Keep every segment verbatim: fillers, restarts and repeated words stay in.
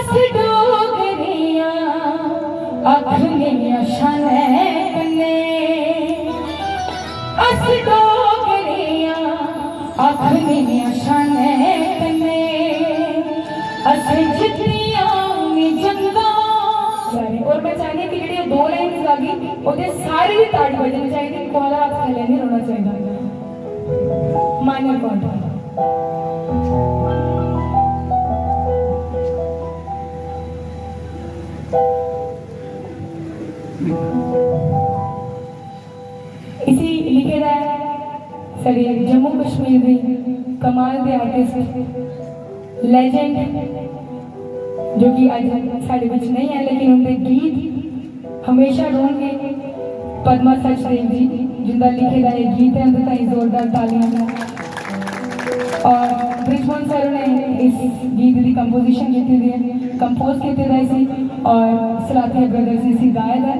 अस डोगरियां आखने आं शानै कन्नै, अस डोगरियां आखने आं शानै कन्नै, असें जित्तियां न जंगां। और मैं चाहनी कि जेह्ड़ी दो लाइंस गागी, ओह्दे सारे दी ताड़ी बजनी चाहिदी, कुसै दा हत्थ थल्ले नहीं रौह्ना चाहिदा। Minor cord. इसी लिखे दा ऐ साढ़े जम्मू कश्मीर दे कमाल दे आर्टिस्ट, लेजेंड, जो कि अज्ज साढ़े बिच नहीं है, लेकिन उं'दे गीत हमेशा रौह्नगे। पद्मा सचदेव जी, जिंदा लिखे दा एह् गीत ऐ, उं'दे ताईं जोरदार तालियां। और बृजमोहन सर ने इस गीत दी कंपोजिशन कीती दी है, कंपोज कीते दा इसी, और सलाथिया ब्रदर्स ने इसी गाए दा ऐ।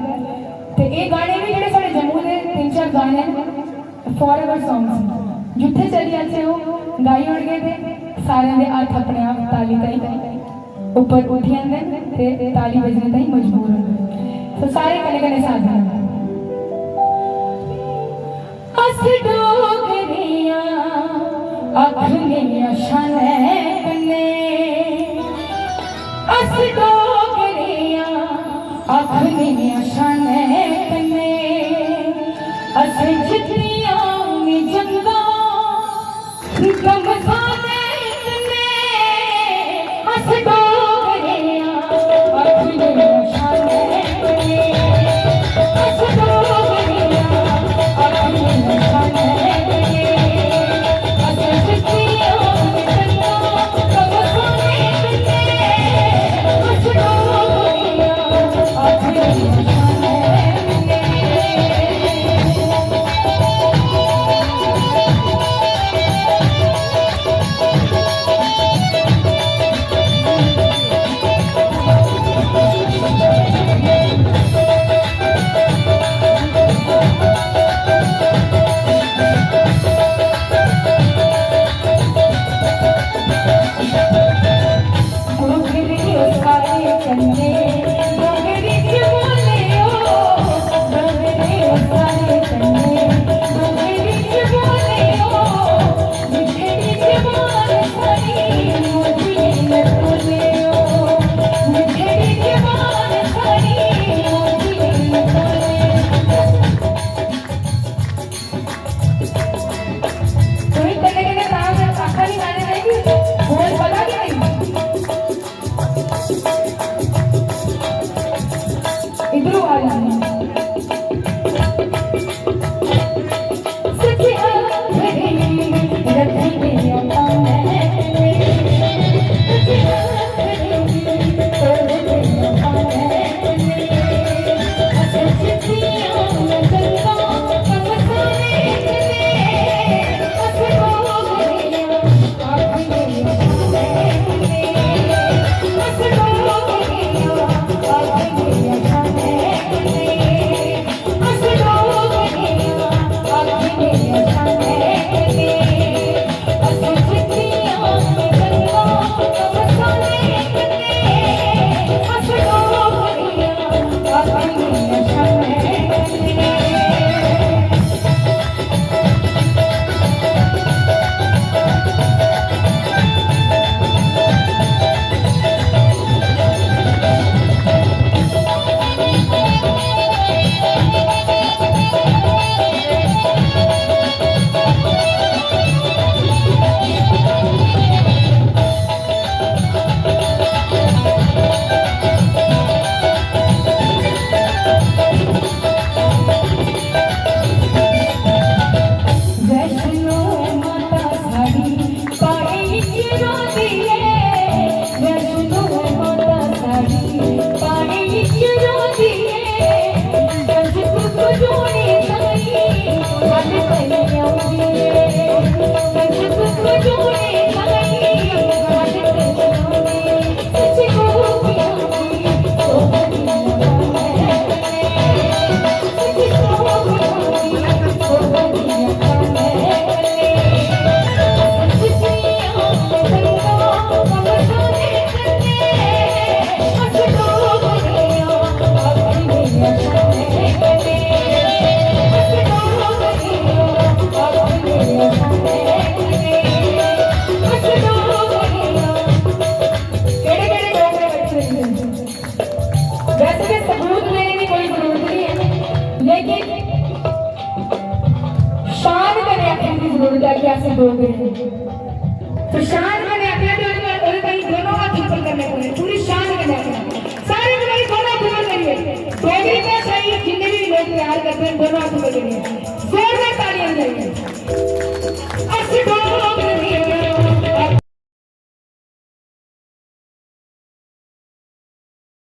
ते एह् गाने बी जेह्ड़े साढ़े जम्मू दे तिन्न चार गाने न, फॉर एवर सॉन्ग्स, जित्थै चली जाचै ओह् गाई ओड़गे ते सारें दे हत्थ अपने आप ताली ताई उप्पर उठी आंदे न ते ताली बजने ताईं मजबूर होंदे न। सो सारे कन्नै कन्नै साथ देना। अस डोगरियां आखने आं शानै कन्नै, अस डोगरियां आखने आं शानै कन्नै, असें जित्तियां न जंगां। घमसानै कन्नै अस डोगरे आं, अस डोगरे आं, शानै कन्नै। अस डोगरे आं, अस डोगरे आं, शानै कन्नै। अस जित्तियां न जंगां, घमसानै कन्नै अस डोगरे आं, अस डोगरे आं, शानै कन्नै। की जरूरत है कि अस डोगरे हैं। तो शान कन्नै आखेआ, ते ओह्दे ताईं दोनों हत्थ उप्पर करने पौने, पूरी शान कन्नै आखेआ। सारे जने दोनों हत्थ उप्पर करिए। डोगरी भाशा गी जिन्ने भी लोग प्यार करदे न, दोनों हत्थ उप्पर करिए।